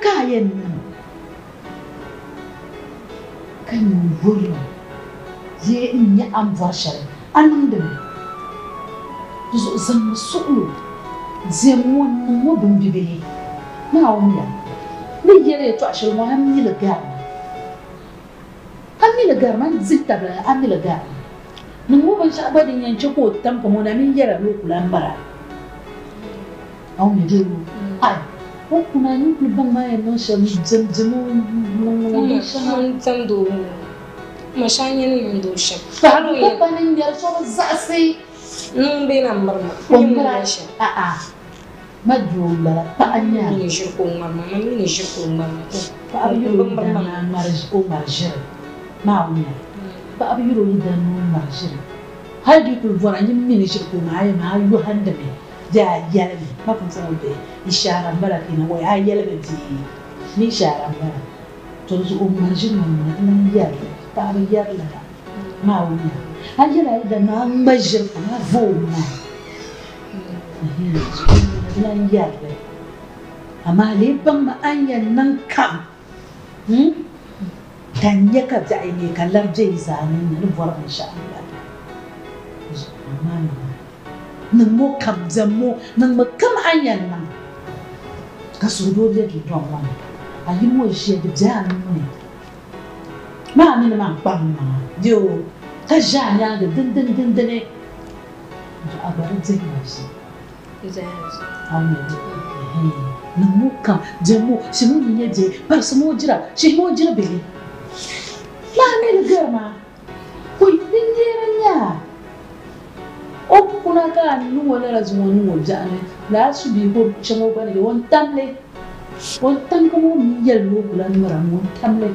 ka a yɛn niŋ ka nyɛ o yurilim bee n-nya a ni bɔri shɛli a niŋdi mi? Di zuɣu zaŋmi suɣilo diɛm ŋɔ n-niŋ ŋɔ bimbibihi. Naawuni ya ni yɛli yɛtɔɣ shɛli ŋɔ, a mi li gari ma. A mi li gari ma, n dihi tabili a mi li gari ma. Niŋ o binshɛɣu gba din yɛn chɛ ka o tam kam o na mi yɛra ni o ku lan mara. A mi di ai o kuna ni kuli baŋ maa yɛn niŋ shɛm diɛm diɛm o niŋ niŋ o binshɛŋa. N diɛmdi o ma shɛŋa nyɛ ni niŋdi o shɛm. Paɣaba pa ni ŋmɛri so bi zaɣisi. Niŋ bee na miri ma. O mira a'a ma doo m-bala paɣa n-nyɛ a. Ma mi ni ʒiri ka o ŋmari ma, ma mi ni ʒiri ka o ŋmari ma. Paɣaba yuri o yidana ni o ŋmari ʒiri Naawuni paɣaba yuri o yidana ni o ŋmari ʒiri hali di yi kuli bɔra nyin mi ni ʒiri ka o ŋmaa a yɛn maa a yɔhindimi bee a yɛlimi ma pumpɔŋɔ bee ishaara m-bala ka yi na waya a yɛlimi bee ni ishaara m-bala to di zuɣu o ŋmari ʒiri maa ŋuna di lan yɛri li paɣaba yɛri lala Naawuni a yɛli a yidana ni a ŋma ʒiri pam a vooi o maa di lan yɛri li amaa lee baŋmi a ni yɛn niŋ kam ka n nya ka biɛɣu yi neei ka lari be yi zaa ni n-nya ni bɔri binshɛɣu m-bala. Amaa niŋmi o kam, diɛmmi o, niŋmi kam a ni yɛn niŋ ka suhudoo be dundɔŋ ŋɔ ni. A yi mo ʒiya di be a nuu ni. Maa mini man kpaŋ maŋa be o ka ʒe a nyaaŋa dindindindini. A gba di dihi ma vi. Niŋmi o kam, diɛmmi o, shihimi o ni nyɛ bihi, parisimi o jira, shihimi o jiri bihi. Maa mi li gari maa, kui di neeri n-nyɛ a. O kuna ka a niŋ o lala zuŋɔ niŋ o biɛɣu ni, lala subia ka o chaŋ o gba ni o ni tam li. O ni tam kam o mi yɛli ni o ku lan ŋmɛra mi o ni tam li.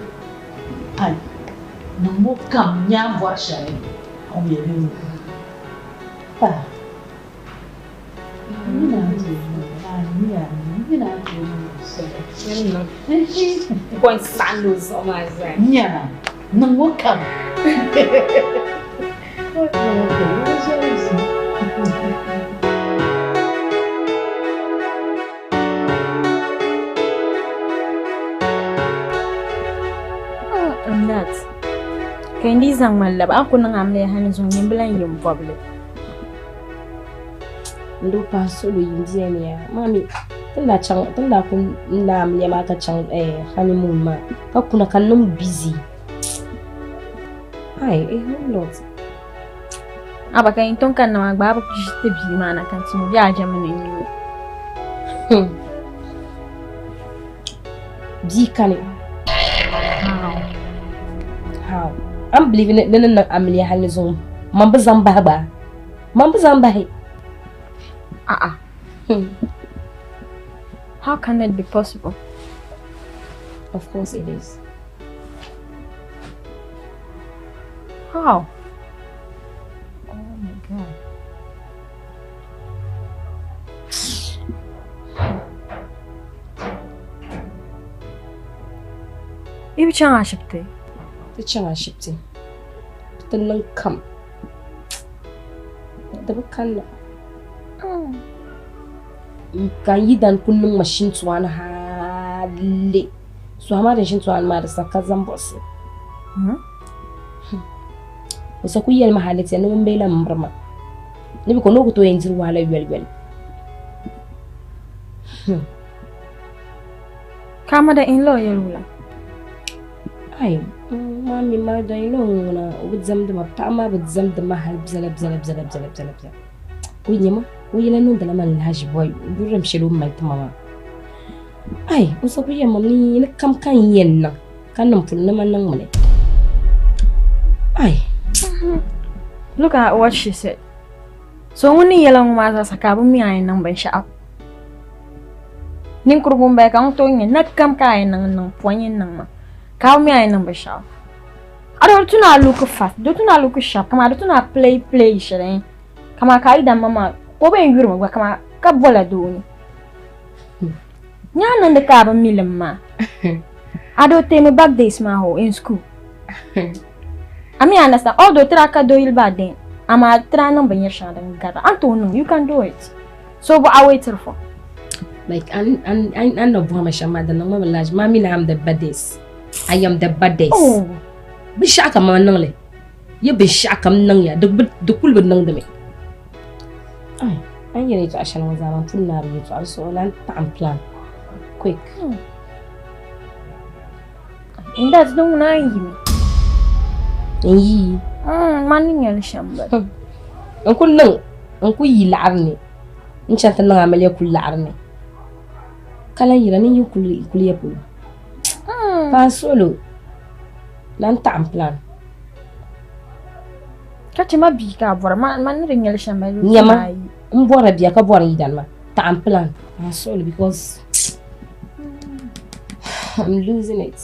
Ai, niŋmi o kam nyaŋ bɔri shɛli, o mi bɛ o. Pa. Niŋ o kam. Nat, ka n dii zaŋ ma labi a ku niŋ amiliya hali zuŋ nyini bi lan yi n bɔbili. N doo pahi suɣulo yim beni ya maa mi tin daa chaŋ tin daa ku naai amiliya maa ka chaŋ honeymoon maa ka kuna ka niŋ busy ai a whole lot. Aba ka yin tom kanna maa gba a bi ʒi ti bia maa na ka n ti mo bɛ a jɛmi ni n nyu. Bia kani. How? How? An believe ni ni niŋ amiliya hali ni zuŋɔ man bi zaŋ bahi gba. Man bi zaŋ bahi. Ah ah. How can it be possible? Of course it is. How? Oh my God. Yi bi chaŋ ashibiti? Ti chaŋ ashibiti. Ti niŋ kam. Di bi kanna. Ka n yidan ku niŋ ma shintuani hali suhi maa din shintuani maa di sa ka zaŋ buɣisi. O sa ku yɛli ma hali ti ni ŋun bee lan miri ma ni bi ko ni o ku tooi yɛn diri wahala yoli yoli. Ka a mother-in-law yɛli wula? Ai, maa mi mother-in-law ŋuna o bi diɛmdi ma paɣa maa bi diɛmdi ma hali biɛla biɛla biɛla biɛla biɛla biɛla o nyɛ ma o yɛla niŋdila ma lahaʒi bɔi yurilim shɛli o ni mali ti ma maa ai o sa ku yɛli ma ni ni kam ka n yɛn niŋ ka niŋ puli ni ma niŋmi li ai Look at what she said. So ŋun ni yɛla ŋɔ maa zaa sa ka a bi mi a yɛn niŋ binshɛɣu. Ninkurigu m-bala ka ŋun tooi nya na kam ka a yɛn niŋ n-niŋ pɔi yɛn niŋ maa ka a bi mi a yɛn niŋ binshɛɣu. A do tu ni a look fast, do tu ni a look sharp kaman a do tu ni a play play shɛli kaman ka a yidana ma maa ka o bɛn yuri mi gba kaman ka bola doo ni. Nya a niŋdi ka a bi mi li maa. A do teemi back days maa ho in school. I mean, I understand. Although tira ka do yili back then, amaa tira niŋ binyɛr shɛŋa din gari. A ni tooi niŋ, you can do it. So bɔ a waiting for? Like an an an an na bɔhima shɛm maa di niŋ ma mi laji maa mi ni I'm the baddest. I am the baddest. Oh. Binshɛɣu kam ma niŋ li. Yi binshɛɣu kam niŋ ya di di kuli bi niŋdi mi. Ai, an yɛli yɛltɔɣa shɛli ŋɔ zaa man pun naai di yɛltɔɣa di zuɣu lan taɣim plan quick. N daa ti ŋuna n yimi. N yi. Man ni nyɛli shɛm bala. N ku niŋ n ku yi laɣiri ni n chaŋ ti niŋ amiliya kuli laɣiri ni ka lan yira ni yi kuli ya polo. Ka n suɣilo lan taɣim plan. Ka chɛ ma bia ka a bɔra man ni di nyɛli shɛm bala. Nyama n bɔrila bia ka bɔri n yidana maa taɣim plan ka n suɣilo because I'm losing it.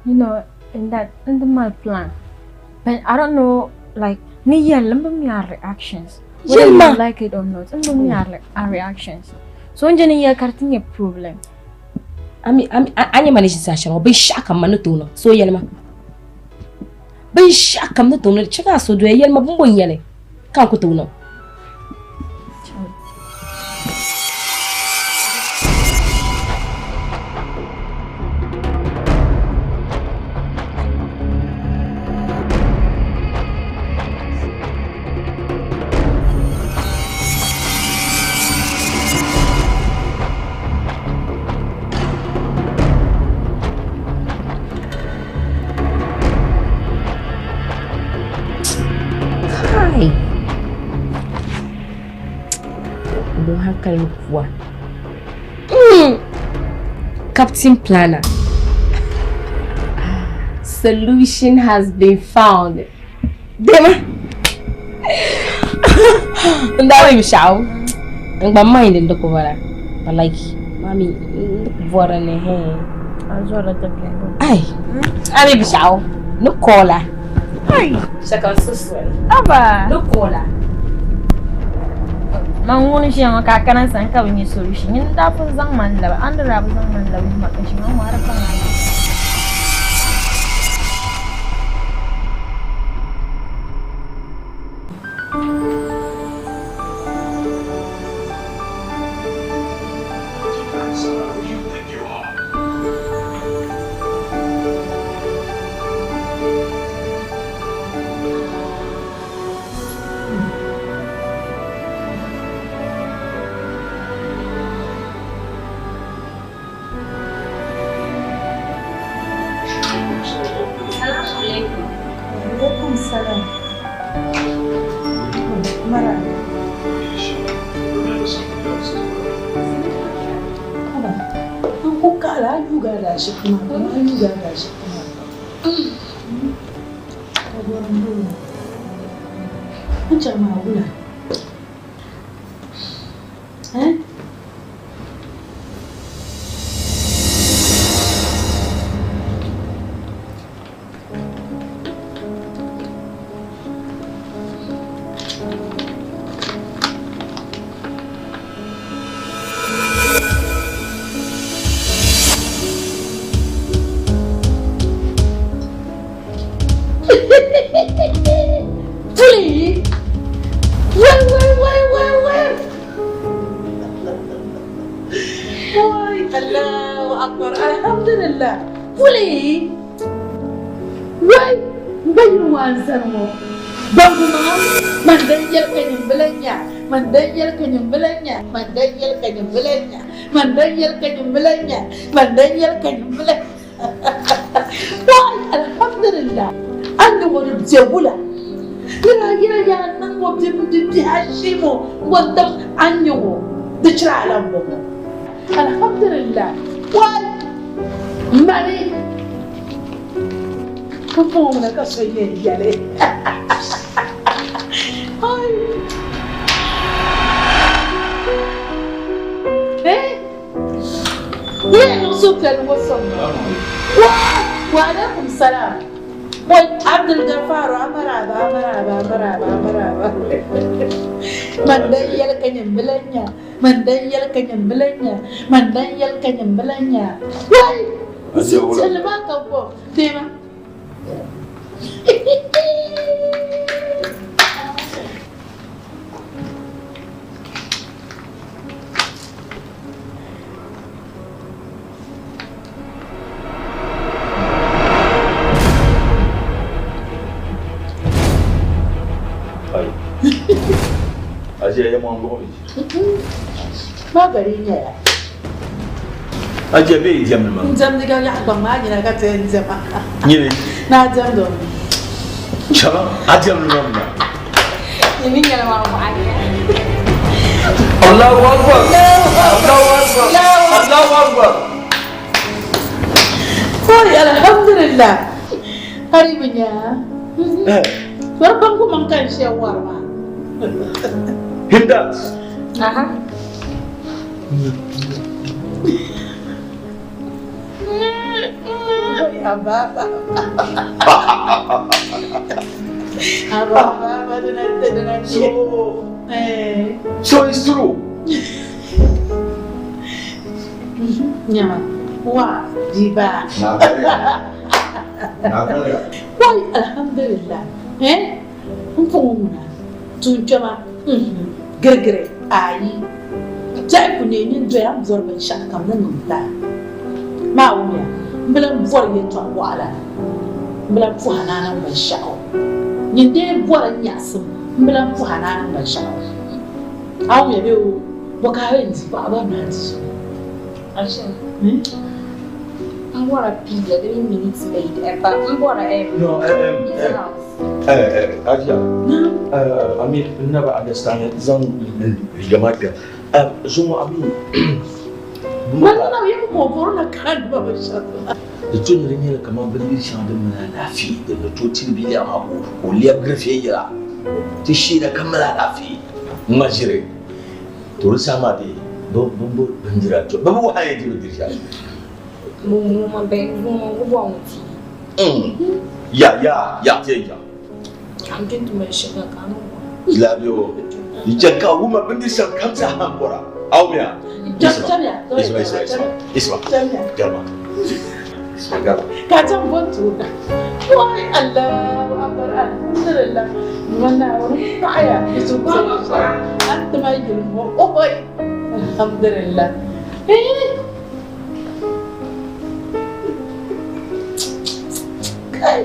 You know, in that, in the my plan. But I don't know, like, ni yɛlli n bi mi a reactions. Whether you like it or not, n bi mi a reactions. So n je ni yɛli ka di ti nyɛ problem. Ami, ami, a nyɛ ma ni ʒi saha shɛli ŋɔ, binshɛɣu kam ma ni tooi niŋ, so yɛli ma. Binshɛɣu kam ni tooi niŋ, chɛ ka a so doya yɛli ma bimbo n-nyɛli ka n ku tooi niŋ. Kai! Don hankalin kuwa. Captain Planner. Solution has been found. Dema. N daa bi shɛɣu. N gba mind n di ku bala. But like, mami, n di ku bɔri ni hey. Ai, a mi bi shɛɣu. Ni kɔɔla. Ai. Shaka I'm so sorry. Aba. Ni kɔɔla. Man ŋuni ʒiya ŋɔ ka a kana sani ka bi nyɛ solution. Nyini daa pun zaŋ ma n labi, a ni daa bi zaŋ ma n labi yuma ka ʒi ma ŋɔ a di baŋ a ni. Alaikum salam. Mara. Haba, an ku kara an yuga da shi kuma, an yuga da shi kuma. Ka goron dole. An ce ma wula. Eh? Puli! Wai, wai, wai, wai, wai! Wai, Allahu Akbar, Alhamdulillah. Puli! Wai, bayin wanzar mo. Bangu ma, man dan yelka nyimbilanya, man dan yelka nyimbilanya, man dan yelka nyimbilanya, man dan yelka nyimbilanya, man dan yelka nyimbilanya. Wai, alhamdulillah. An yi wani jebula. Yira yira ya niŋ ŋɔ bi bihi ashi ŋɔ ŋɔ an yi ŋɔ di chira alam bɔ ŋɔ. Alhamdulillah. Wai, mani. Pumpɔŋɔ ŋuna ka so yɛn yɛli. Ai. Eh? Yɛn niŋ suhupiɛlli ŋɔ sɔŋ ma. Wa wa alaikum salam. Wai Abdul Gafaru amaraba amaraba amaraba amaraba. Man dan yɛli ka nyɛ bilan nya. Man dan yɛli ka nyɛ bilan nya. Man dan yɛli ka nyɛ bilan nya. Wai! Suhupiɛlli maa ka bɔ. Tema. Ajiya ya mɔŋ luɣuli. Maa gari nyɛla. Ajiya bɛ yi diɛmdi maa. N diɛmdi ka yaɣa gbaŋ maa nyina ka ti yɛn diɛma. Nyini. Naa diɛmdi o mi. Chama a diɛmdi maa mi. Nyini nyɛla maa bɔɣa ni. Allahu Akbar. Allahu Akbar. Allahu Akbar. Oi, alhamdulillah. Hari bi nya. Sɔri banku man ka n shɛ wari maa. Hinda. Aha. Oi, abba, abba. Abba, abba, abba, dina, dina. So it's true. Nyama, wa, jiba. Wai, alhamdulillah. Eh? N puɣi ŋuna, tuun kpɛma, girigiri, ayi. Tɛhi ku neei nyin doya m bɔri binshɛɣu kam ni niŋ taai. Maa wumya, m bi lan bɔri yɛtɔɣ wɔɣila, m bi lan puhi a ni a niŋ binshɛɣu. Nyin dee bɔri n nyaɣisim, m bi lan puhi a ni a niŋ binshɛɣu. A wumya bee o bɔ ka a yɛn di paɣaba ni a di so? Aisha, m bɔra pizza di mini minute maid ba m bɔra No, pizza house. Aisha, I mean, never understand it. Zaŋ liiga maa kpɛm. Zuŋɔ, I mean, Man na yi mo bɔri na ka ba binshɛɣu. Di tu ni di nyɛla kamani bindiri shɛŋa din mali alaafee din ni tooi tiri biliɛɣu maa ka o lɛbigiri viɛnyɛla ti sheena ka mali alaafee ŋma ʒiri. To di saha maa dee bɛ bi bindira to bɛ bi wahi a yɛn ti bi diri shɛli. Ŋuma bɛ ŋuma ŋubu a ŋun ti. Ya ya ya ti yɛn chaŋ. Ka n kpɛ tuma shɛŋa ka a ni wa. Labi o yi chɛ ka wuma bindiri shɛŋa kam zaa ha n-bɔra. A wumya? Chamiya. Isma isma isma isma garima isma garima. Ka chaŋ bɔntuuna. Wai Allahu akbar alhamdulillah. Man Naawuni paɣaya ni suhupiɛlli a ni ti ma yuli ŋɔ oi alhamdulillah. Kai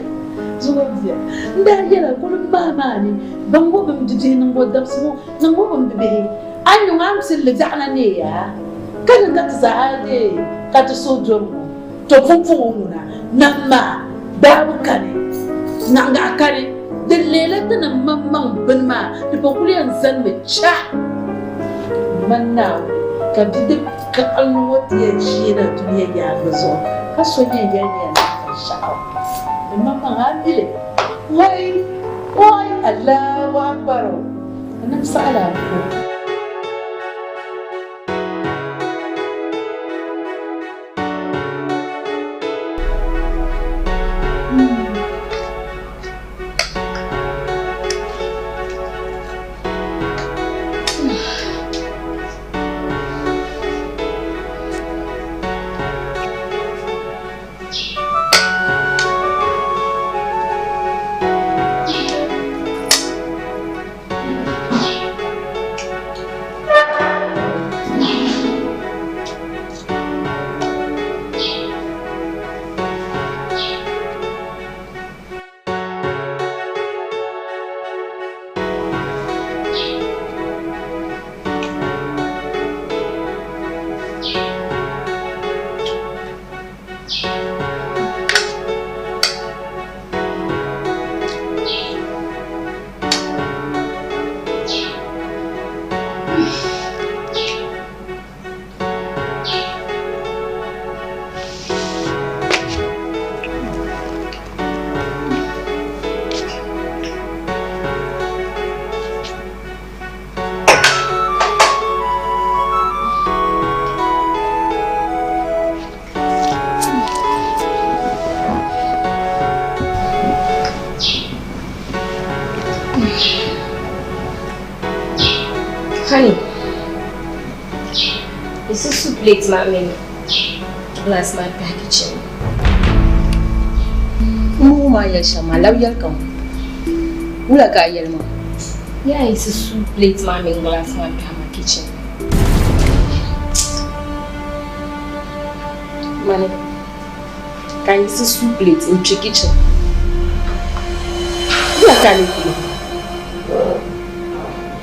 zuŋɔ bia n daa yɛla kuli maa maa ni ban ŋɔ bɛ bibihi niŋ ŋɔ dabisi ŋɔ niŋ ŋɔ bɛ bibihi a ni nyuŋ a ni pilli biɛɣu na neei ya ka niŋ ka ti zaa deei ka ti suhu doli ŋɔ to pumpɔŋɔ ŋuna nam maa daabu kani naɣiŋgahi kani di leela ti ni maŋmaŋ bini maa di pa kuli yɛn zanimi cha man Naawuni ka bidib kaɣili ŋɔ ti yɛn sheena dunia yaaŋa zuɣu ka so yɛn yɛli ni yɛn niŋ binshɛɣu di maŋmaŋ a mi li wai wai Allahu Akbar o nim saɣila a ko. Honey, this is soup plate maa mini glass maa kpɛhi kitchen. M bi wum a yɛli shɛm maa, labi yɛli kam. Wula ka a yɛli maa? Yeah, it's a soup plate maa mini glass maa kpɛhi ma kitchen. Mani, ka n yiɣisi soup plate n kpe kitchen. Wula ka a lee kuli?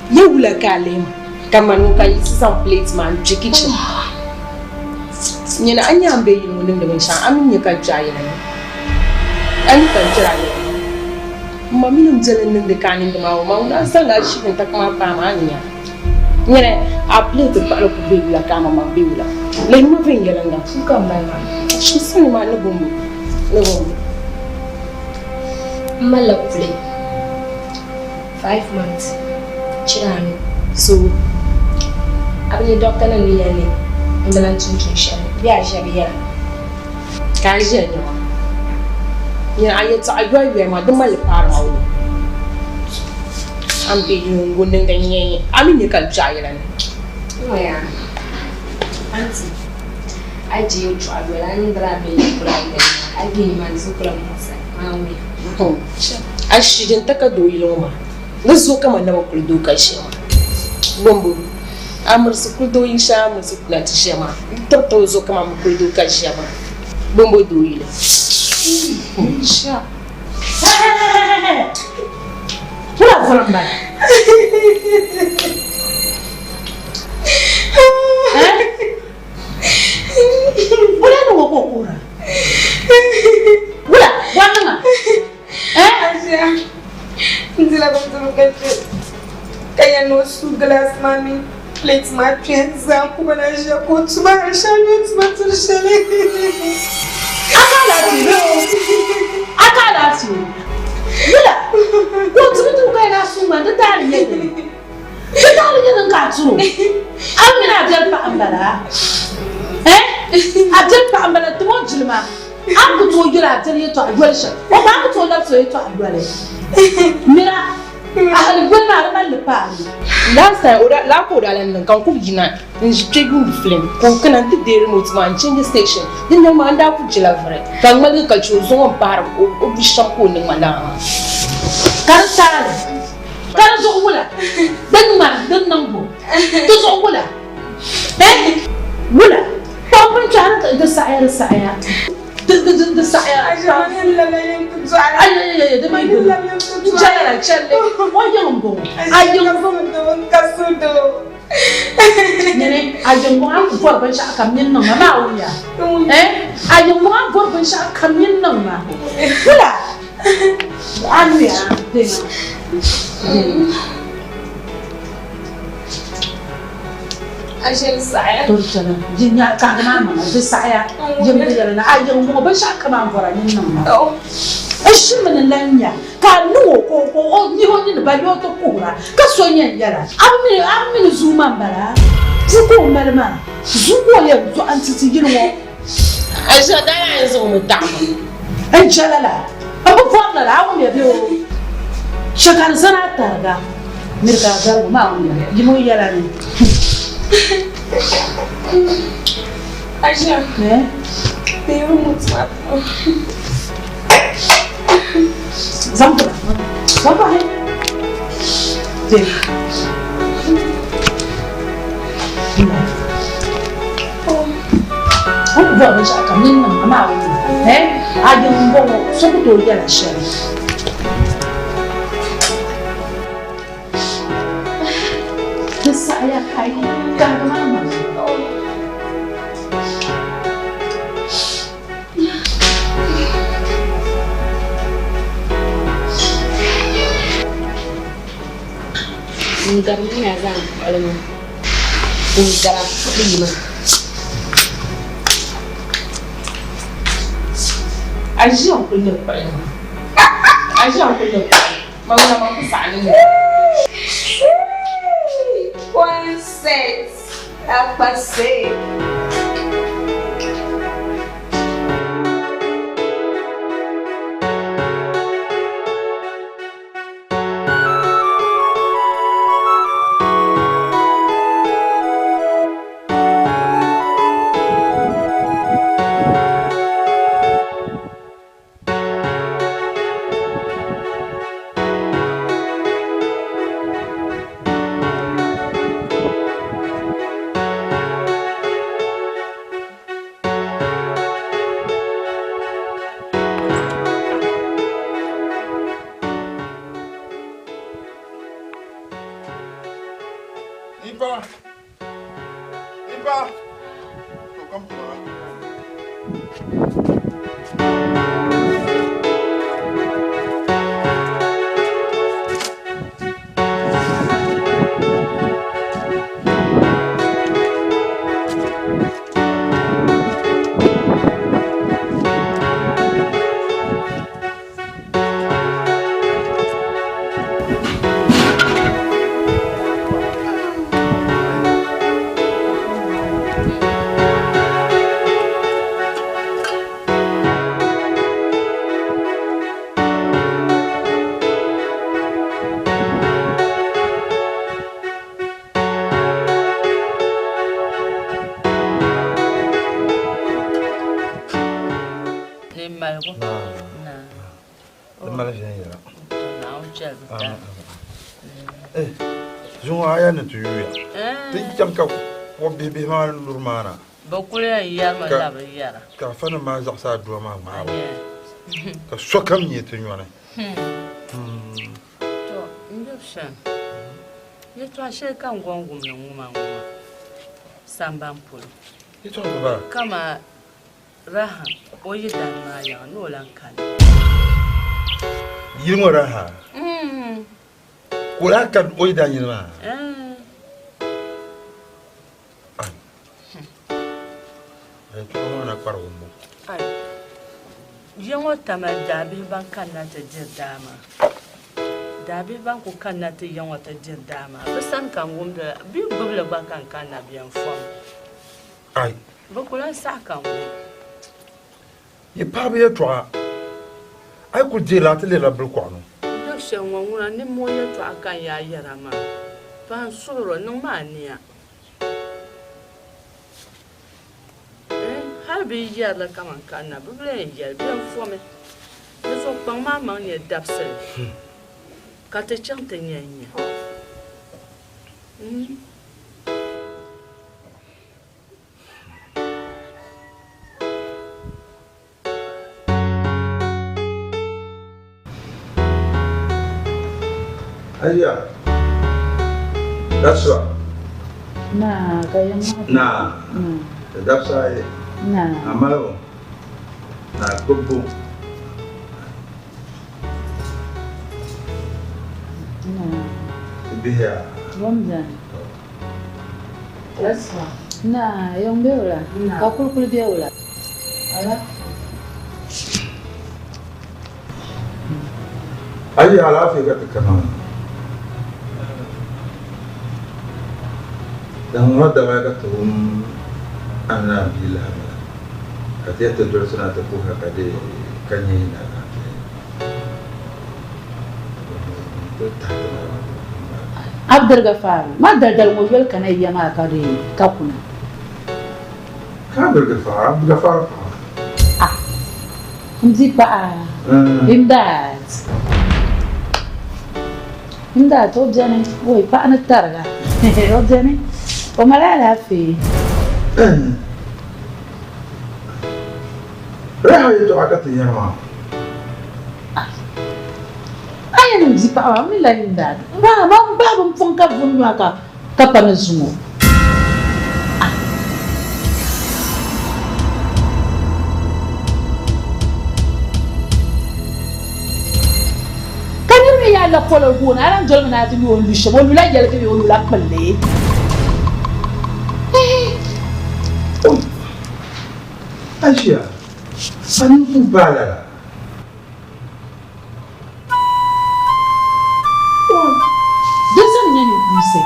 Ye wula ka a lihi ma ka mani ŋun ka yiɣisi zaŋ plate maa n-kpe kitchen. Nyini a nya a ni be yili ŋɔ niŋdi binshɛɣu a mi nya ka kpe a yɛla ni. A ni ka n-kpɛri a yɛla ni. M ma mini m biɛli n-niŋdi ka a niŋdi maa o ma ŋuna a zaŋla a ʒi bintak maa paai ma a ni nya. Nyini a plate kpaɣili ku be wula ka a maŋmaŋ be wula. Lihi ma viɛnyɛliŋga. N ka m-mali maa. N sani maa ni bombo ni bombo. M malila puli 5 months chira anu so a bi nya doctor nim ni yɛli ni n di lan tum tuun shɛli bee a ʒiya bi yɛla. Ka a ʒiya nya ma nyini a yɛltɔɣa yoya yoya maa di mali paari ma o a ni be yuungu niŋdi nyɛ a mi nya ka n kpi a yɛla ni. N yaa aunty a yi je yɛltɔɣa yoli a niŋdila a bɛ kula a yidana maa a yi be nimaani zuɣu kula muɣisa maa wuya. A ʒi din ta ka doo yili ŋɔ maa ni zooi kaman naba kuli doo ka ʒiya maa. Bombo, a mirisi kuli doo yili shɛli a mirisi kuna ti ʒiya maa n-tiriti o zuɣu kaman bɛ kuli doo ka ʒiya maa. Bombo doo yili. Wula vuri m-bala? Wula ni wo ka o kuhira? Wula, bɔ niŋa? Eh? Asia, n dila bindirigu ka chɛ ka yɛli ni o suui gilaas maa mini plɛt maa kpe n-zaŋ kuba na ʒiya ka o tuma hali shɛli ni o tuma turi shɛli. A ka alaafee bee o? A ka alaafee? Wula, ka o ti bindirigu ka yɛli a suui maa di taali nyɛ dini? Di taali nyɛ din ka a turi o. A bi mi ni a biɛli paɣa m-bala? Eh? A biɛli paɣa m-bala, tim o jilima. A ni ku tooi yoli a biɛli yɛtɔɣa yoli shɛm, o gba a ku tooi labisi o yɛtɔɣa yoli. Mira, a hali yoli maa di mali li paai mi. Last time o daa laa ka o daa lan niŋ ka n kuli yina n ʒi kpe yuundi film ka o kana n ti deei remote maa n change station din dali maa n daa kuli jela vuri ka n ŋmaligi ka che o zaŋ o n pahiri o bi shɛm ka o niŋ ma laa maa. Ka di taali. Ka di zuɣu wula? Din ŋmani din niŋ bo? Di zuɣu wula? Eh? Wula? Kpɔŋ bin kpɛhiri di saɣaya di saɣaya. Di di di di saɣaya. Ayayayaya di mi dini. N chɛla la chɛlli. O yiŋ n bɔŋɔ. A yiŋ Nini a yiŋ bɔŋɔ a ku bɔri binshɛɣu kam nini niŋ ma maa wuya. Eh? A yiŋ bɔŋɔ a bɔri binshɛɣu kam nini niŋ ma. Wula? A nuya dina. A ʒe saɣaya. To di chana. Di nya kahigi maa maŋa di saɣaya. Yim di yɛli ni a yiŋ ŋɔ binshɛɣu kam a ni bɔra nini niŋ ma. N shimi ni lan nya ka a niŋ o ka o nyihi o nini balli o ti kuhira ka so yɛn yɛla a bi mi a bi mi ni zuu maa m-bala zuu ka o mali maa zuu ka o yɛn dɔɣi nti ti yili ŋɔ. A ʒe daa yaa n zaŋ mi taɣi ma. N chɛ lala n bi bɔri lala a wumya bee o chɛ ka di zani a tariga miri ka a garigu maa wumya yim o yɛla ni. A ʒe deei remote maa ti ma. Zaŋ ti ma zaŋ pahi deei. O ni bɔri binshɛɣu kam nini niŋ amaa o ni eh a yiŋ m-bɔŋɔ so ku tooi yɛla shɛli. Di saɣiya ka yi kahigi maa maŋa. N gari mi na zaŋ kpuɣili maa. N gara kpuɣi ma. A ʒiya n-kuli ni kpuɣi ma. A ʒiya n-kuli ni kpuɣi ma. Ŋuna maa ku saɣi ni. One set, akpase. Ni maligu. Naa. Di mali viɛnyɛla. Naawuni chɛli bi tari. Eh, zuŋɔ a yaa ni ti yuya. Ti chaŋ ka kɔb bihi bihi maa luri maa na. Bɛ kuli yɛn yɛrimi la bɛ yɛra. Ka afanim maa zaɣisi adua maa ŋmaabu. Ka sokam nyɛ ti nyɔni. To, n be shɛm. Yɛtɔɣ shɛli ka n gɔŋ wumdi ŋuma ŋuma samban polo. Yɛtɔɣa ka bala? Kaman Raham o yi dan maa yaŋa ni o lan kani. Yili ŋɔ Raham? Ka o lahi kani o yi dan yili maa? Yɛtɔɣa maa na kpari wumbu. Ai, ya ŋɔ Tamale daabihi ban kanna ti diri daa maa. Daabihi ban ku kanna ti ya ŋɔ ti diri daa maa, bɛ sani ka n wumdi la, bɛ yi gbubi li gba ka n kanna bɛ yɛn fom. Ai. Bɛ ku lan saɣi ka n wum. Yi paɣiba yɛtɔɣa, a yi kul deei li a ti leela bilikɔɣino. N do shɛli ŋɔ ŋuna nimmoo yɛtɔɣa ka n yaa yɛra maa, pa n suhir o, niŋmi ania. Ɛɛn, hal bɛ yi yɛri li kaman kanna, bɛ bi lan yɛn yɛli, bɛ yɛn fomi. Di zuɣu kpaŋ maa maŋ nyɛ dabisili, ka ti chaŋ ti nya n-nya. Ayiya, dabisa. Naa, ka yɛn maa. Naa, dabisa ayi. Naa. Amaligu, naa gbubbu. Naa. Ti bihiya. Bom beni. Naa, yɛn be wula? Ka kulikuli be wula? Ala. A yi alaafee ka ti kana ŋɔ. Din ŋɔ daba ka ti wum a ni a bia lahabali ka ti yɛli ti dolisi na ti puhi a ka dee ka nya yi ni alaafee. Abdulgafar, ma daldali ŋɔ yoli kana ya maa ka di ka kuna. Ka Abdulgafar, Abdulgafar paɣa. Ah, n bia paɣa, Imdad. Imdad, o beni, oi paɣa ni tariga, o beni, o mali alaafee. Reha yɛtɔɣa ka ti yɛri maa. A yɛn niŋ bia paɣa maa, m mi lahi yɛn daa maa maa m bahi bin pɔŋ ka vum nyɔhi ka ka pa ni zuŋɔ. Ka niri mi yaa la polo gooni, a lan dolimi ni a ti nya o ni lu shɛm, o lula yɛligi bee o lula kpilli? Aisha, a nini ku baai lala? Din zani nyɛ ninkuunsi.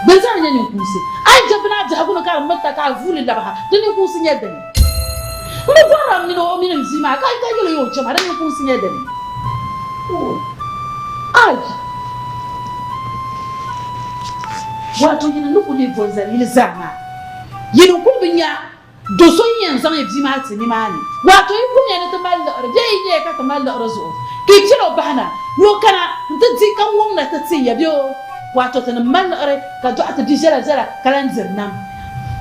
Din zani nyɛ ninkuunsi. A yi je bini a biɛhigu ni ka di mirita ka a vuui li labi ha, di ninkuunsi nyɛ dini? M bi bɔrila m mini o mini m bia maa ka ka yɛl o ya o chɛ ma, di ninkuunsi nyɛ dini? Ai! Wato yini ni ku leei bɔnzali yili zaa maa, yini n-kul bi nya Do so yi yɛn zaŋ yi bia maa ti nimaani, waato yi kumya ni ti mali liɣiri bee yi nyaya ka ti mali liɣiri zuɣu ka yi chɛl o bahina ni o kana nti di ka ŋɔŋ na ti ti ya bee o, waato ti ni mali liɣiri ka dɔɣi ti bi viɛla viɛla ka lan diri nam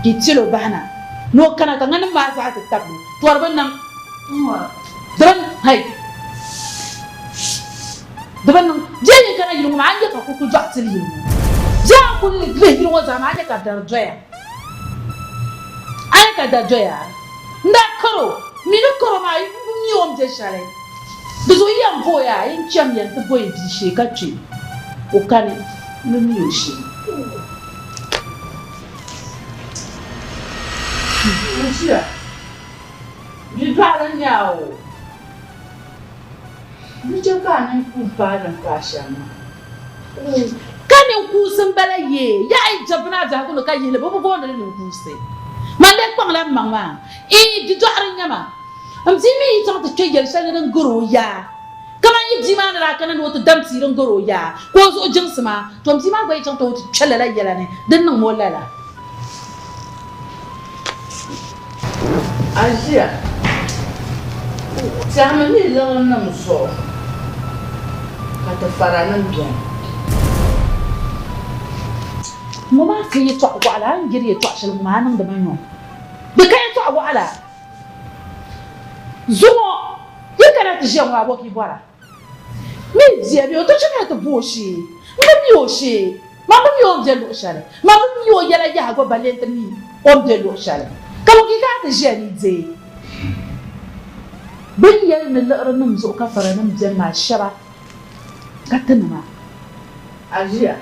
ka yi chɛl o bahina ni o kana ka ŋanim maa zaa ti tabi li, tɔri bi niŋ. Di bi niŋ, hai! Di bi niŋ. Bia yi kana yili ŋɔ maa, a ni nya ka kukuli dɔɣi tili yili ŋɔ. Bia a ni kuli lihi yili ŋɔ zaa maa, a ni nya ka dari doya. ka da doya. N daa karo, mi ni karo maa yi bi mi o ni be shɛli. Di zuɣu yi yɛn booya, yi ni chamiya nti bo yi bia shee ka kpe o kani, n bi mi o shee. N ʒiya, bia dɔɣiri n-nyɛ a o. Di chɛ ka a niŋkuŋ paai din paai shɛm maa. Ka ninkuunsi m-bala yee, yaha yi jɛbi bini a biɛhigu ni ka yihi li, bɛ bi booni li ninkuunsi. Man lee kpaŋla m maŋ maa. Ii, bidɔɣiri n-nyɛ ma. M bia mi yi chaŋ ti kpe yɛl shɛli ni din gar o yaa, kaman yi bia maa ni daa kana ni o ti dam tia din gar o yaa, ka o zuɣu jiŋsi ma, tɔ m bia maa gba yi chaŋ ti o ti kpe lala yɛla ni, di ni niŋm o lala. A ʒiya tɛhimi ni liɣirinim zuɣu ka ti faranim beni. Ŋɔ maa ka yɛtɔɣ wɔɣila, a ni yɛri yɛtɔɣ shɛli ŋɔ maa a niŋdi ma nyom. Di ka yɛtɔɣ wɔɣila. Zuŋɔ yi kana ti ʒiya ŋɔ a bo ka yi bɔra? Mi bia bee o to chamiya ti bo o shee. M bi mi o shee. Man bi mi o ni be luɣ shɛli. Man bi mi o yɛla yaha gba balle nti mi o ni be luɣ shɛli. Ka bɔ ka yi kana ti ʒiya ni yi deei? Bɛ ni yɛli ni liɣirinim zuɣu ka faranim beni maa shɛba ka tinima. A ʒiya,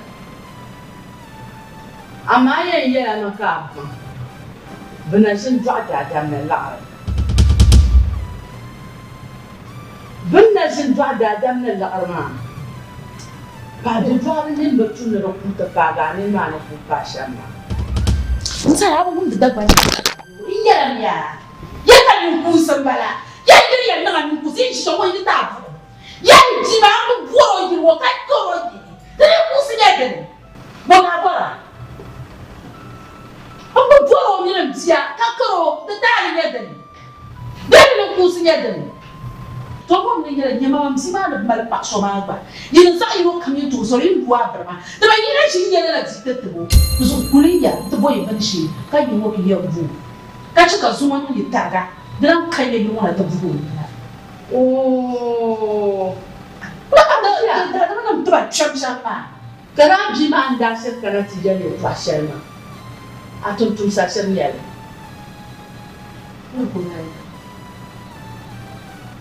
amaa yɛn yɛla mi ka a baŋ bɛ na ʒini dɔɣi daadam ni liɣiri. Bɛ ni na ʒini dɔɣi daadam ni liɣiri maa, paɣ bidɔɣiri nini bi tu ni di kuui ti paagi a nini maa ni kuui paai shɛm maa. N saha a bi wumdi Dagbani n yɛlim ya, ya ka ninkuunsi m-bala, ya yiri ya niŋ a ninkuunsi, yi ʒi shɛm ŋɔ yi ni ti a buɣim. Ya yi bia maa m bi bɔr o yili ŋɔ ka kar o yili, di ninkuunsi nyɛ dini? Bɔ ka a bɔra? M bi bɔr o mini m bia ka kar o, di taali nyɛ dini? Bɛ ni ninkuunsi nyɛ dini? To bom ni yɛli, Nyama m bia maa ni mali paɣ so maa gba, yi ni zaɣ yino kam yi tooi zɔri yi ni lu a biri maa, dama yi na ʒi n-nyɛ lala bia ti tib o. Di zuɣu kuliya nti bo yi bini shee ka yi ŋɔ bi yɛn bu o, ka chɛ ka zuŋɔ niŋ yi tariga, di lan kanya yi ŋɔ na ti bugi o nina. Oo! Daadama nim tiba kpɛm shɛm maa. Ka daa bia maa n-daa shiri kana ti yɛli yɛtɔɣ shɛli maa, a tumtumsa shiri yɛli.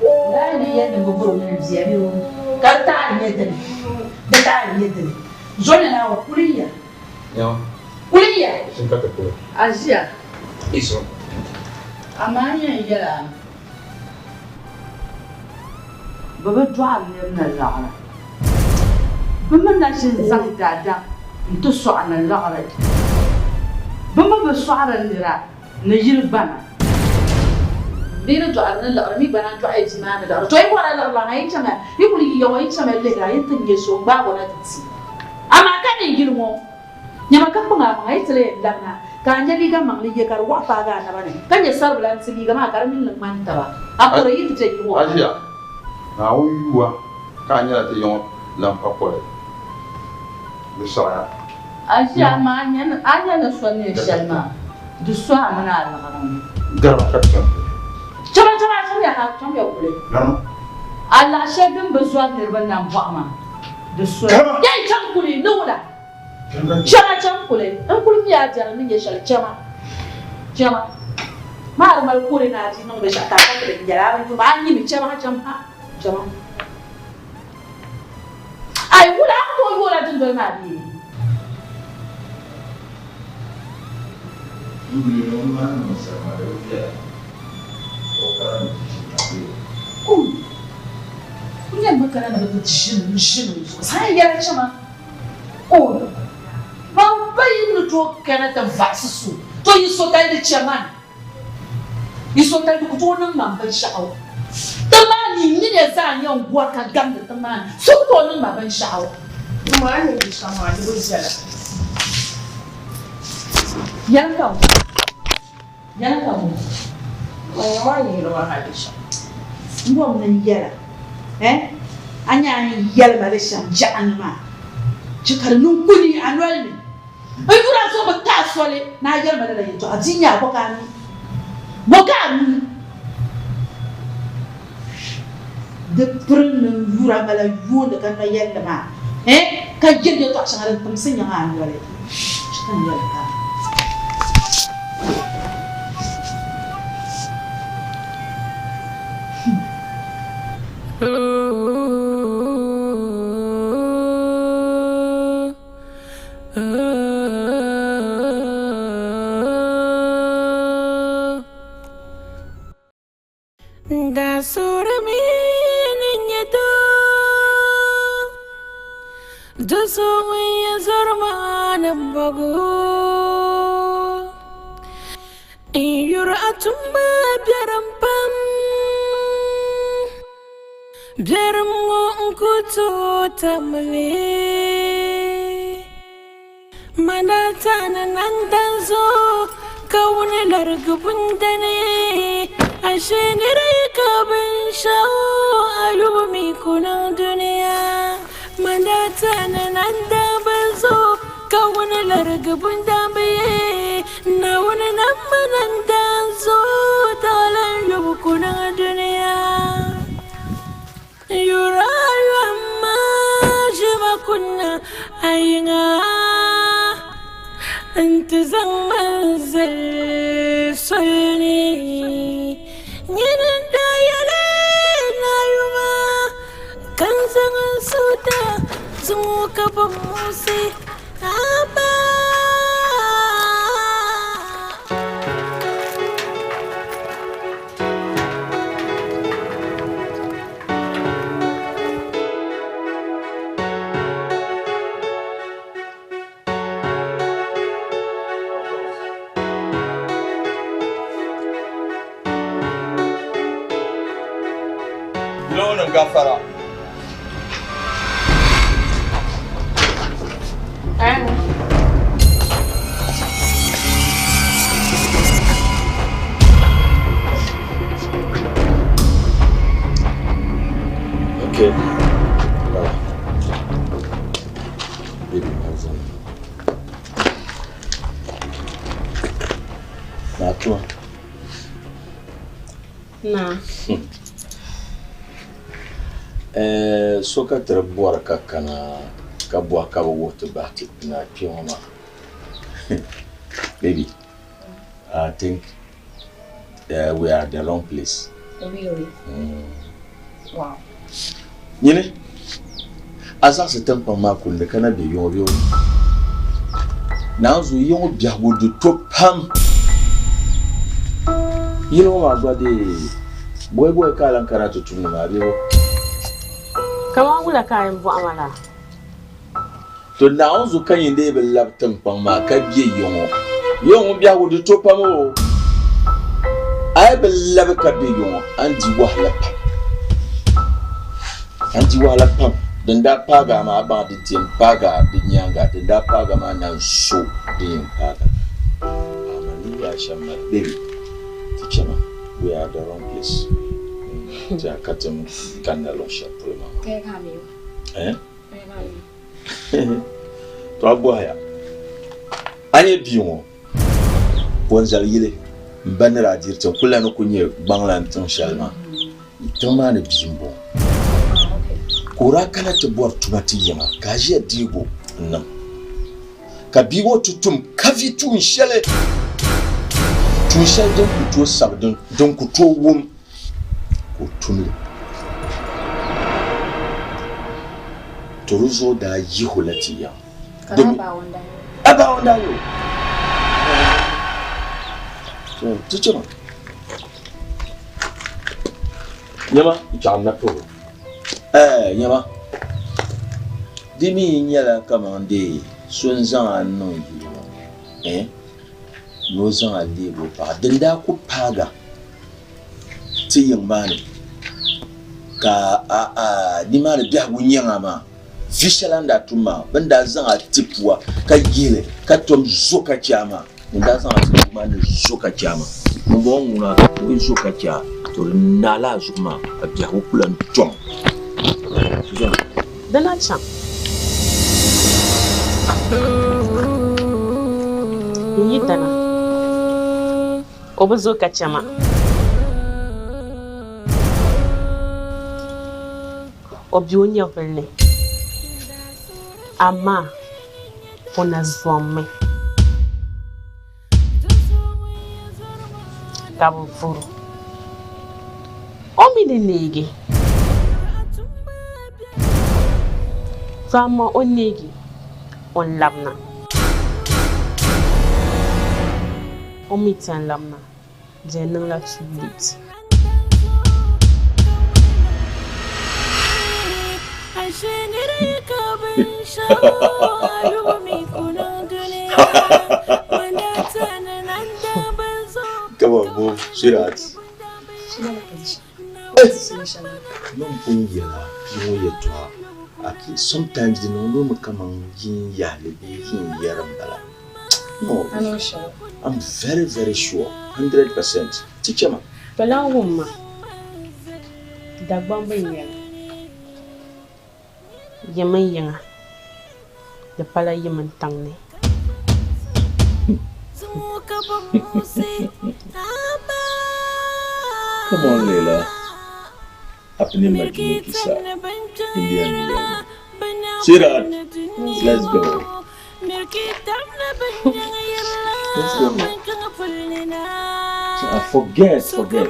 Daa ni yɛli ni bɛ bɔri o mini bia bee o ka di taali nyɛ dini? Di taali nyɛ dini? Zoli Naawuni kuliya. Kuliya. A ʒiya, amaa n yɛn yɛl a mi, bɛ bi dɔɣiri niriba ni liɣiri. Bɛ mi na ʒi n-zaŋ daadam nti sɔɣi ni liɣiri. Bɛ mi bi sɔɣiri nira ni yili gbana. Bɛ ni dɔɣiri ni liɣiri mi gbana n-dɔɣi bia maa ni liɣiri. Tɔ yi bɔrila liɣiri la, yi chama, yi kuli yiya ŋɔ, yi chama lihira, yi ni ti nya so n-gbaag o na ti ti. Amaa ka ni yili ŋɔ, nyama ka kpaŋ a maŋa, yi ti lee yɛn labina ka a nya liiga maŋli ye ka di wɔɣi paagi a naba ni, ka nya saribila n-ti liiga maa ka di mini li ŋmani taba. A kɔre yi ti be yili ŋɔ A ʒiya, Naawuni yuua ka a nyɛla ti yiŋɔ lan pa kɔre di sɔɣiya. A ʒiya, amaa a nya ni so neei shɛli maa, di so a mini a liɣiri ŋɔ. Garima ka ti chaŋ kuli. Chama chama a chaŋ ya ha, chaŋ ya kuli. Garima. A laɣ shɛli din bi zɔri niriba nambɔɣu maa, di so. Garima. Ya yi chaŋ kuli ni wula? Chama chaŋ kuli. N kuli mi a biɛri ni nyɛ shɛli. Chama chama. Maa di mali kore ni a di niŋ binshɛɣu ka a ka ti di nyɛla a bi yuma a nyimi. Chama chaŋ ha. Chama. Ai wula a ku tooi yoola dundoli maa bee? Kum. Ku nyɛmi kana ni bɛ ti ʒini n-ʒini n zuɣu. Saha yɛla chama. O, Man ba yi ni tooi kana ti vaɣisi so, to yi sotali di chɛ man. Yi sotali di ku tooi niŋ man binshɛɣu. Tiŋ maa ni yi mini ya zaa yɛn gɔri ka gamdi tiŋ maa ni, so ku tooi niŋ ma binshɛɣu. Tuma a ni di shɛm maa, di bi viɛla. Yɛli ka ŋɔ? Yɛli ka ŋɔ? Man nyɛ maa yihiri ma hali shɛm. M bom ni n yɛl a, eh, a nya a ni yɛli ma li shɛm biɛɣuni maa, chɛ ka di niŋ kuni a noli ni. N yuri a zuɣu bi ti a soli ni a yɛli ma lala yɛtɔɣa, di nya a, bɔ ka a mi? Bɔ ka a mi? Di piri ni n yuri a mala yoondi ka nɔyɛlli maa, eh, ka yɛli yɛtɔɣ shɛŋa din timsi nyaŋ a noli. Chɛ ka n yɛli ka. N daa suurimi ni n nyɛ doo, do so ŋun yɛn zɔri ma ni bɔgu. N yuri a tuma biɛrim pam, biɛrim ŋɔ n ku tooi tam li. Manatana nandan zuɣu ka wuni larigi bundani ashe nira yi ka binshɛɣu ayubu mi ku niŋ dunia Manatana nandan bin zuɣu ka wuni larigi bundan bi ye Naawuni nam ma nandan zuɣu taɣila n yubu ku niŋ dunia Yura ʒima kunna a yiŋa nti zaŋ ma zali soli ni. Nyini n-daa yɛli Naayuma ka n zaŋ n suhu ti a zuŋɔ ka bi muɣisi a ba. Launin gafara. Okay. Bye. Baby, how's it? Natua. Na. Eh, so ka tiri bɔri ka kana ka bɔhi ka bi wuhi ti bahi ti na kpe ŋɔ maa. Baby, I think we are at the wrong place. Really? Wow. Nyini, a zaɣisi tiŋkpaŋ maa kundi ka na be yiŋɔ bee o? Naanzu yiŋɔ biɛhigu di to pam. Yili ŋɔ maa gba dee bɔi bɔi ka a lan kana ti tumdi maa bee bɔ? Kaman wula ka a yɛn bɔhi ma laa? To Naawuni zuɣu ka nyin dee bi labi tiŋkpaŋ maa ka be yiŋɔ. Yiŋɔ ŋun biɛhigu di to pam o. A yi bi labi ka be yiŋɔ, a ni di wahala pam. A ni di wahala pam. Din daa paagi a maa, a baŋ di ti yɛn paagi a di nyaaŋa. Din daa paagi a maa na n-so din yɛn paagi a. Amaa ni yaa shɛm m-bala. Baby, ti chama. We are at the wrong place. Ti a ka ti kanna luɣ shɛli polo maa. Eh? To a bɔhiya, a nyɛ bia ŋɔ ka o zali yili m ba ni daa diri tiŋ kuli la ni ku nyɛ gbaŋlan tiŋ shɛli maa, tiŋ maa ni bia m-bɔŋɔ. Ka o daa kana ti bɔri tuma ti yiŋa ka a ʒiya deeg o n-niŋ. Ka bia ŋɔ ti tum kavi tuun shɛli, tuun shɛli din ku tooi sabi, din ku tooi wum ka o tum li. To di zuɣu daa yih o la ti yiŋa. Domi A baawon daa yo. To ti chama. Nyama chaŋ na polo. Ɛɛ nyama. Di mi nyɛla kaman dee so n-zaŋ a niŋ yili ŋɔ ni, eh, ni o zaŋ a leeg o paɣa. Din daa ku paag a ti yiŋ maa ni, ka a a nimaani biɛhigu nyaŋ a maa, vi shɛli a ni daa tum maa, bɛ ni daa zaŋ a ti pua ka yihi li ka tom zo ka chɛ a maa, ŋun daa zaŋ a ti pua maa ni zo ka chɛ a maa. Ŋumbɔŋɔ ŋuna o yi zo ka chɛ a, to di naala a zuɣu maa, ka biɛhigu ku lan tɔŋ. Di na chaŋ. N yi dana, o bi zo ka chɛ ma. O be o nyɛvili ni, amaa o na zommi ka bi vuri o. O mi ni neegi, to amaa o neegi o ni labina. O mi ti yɛn labina, di yɛn niŋla too late. Come on, move, sweetheart. Man pun yɛla bia ŋɔ yɛltɔɣa at least sometimes di niŋdi mi kaman yin yahili bee yin yɛri m-bala. No, I'm very very sure, 100%. Ti chɛ ma. Bɛ lan wum ma, Dagbaŋ bi nyɛli. Yim n yiŋa, di pala yim n tiŋ ni. Come on Leila, Apni Majnu kisa India ni yɛli. Sweetheart, let's go. Let's go. I forget, forget.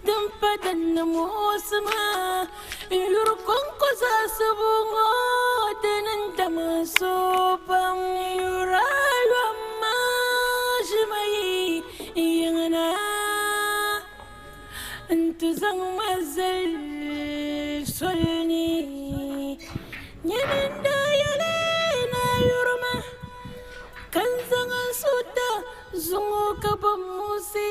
Din pa din ni muɣisi ma, n yuri kɔŋko zaɣisibu ŋɔ dini n-dam n suhu pam. N yuri a yom maa ʒima yi n yiŋ na nti zaŋ ma zali soli ni. Nyini n-daa yɛli ni a yuri ma, ka n zaŋ n suhu ti zuŋɔ ka bi muɣisi.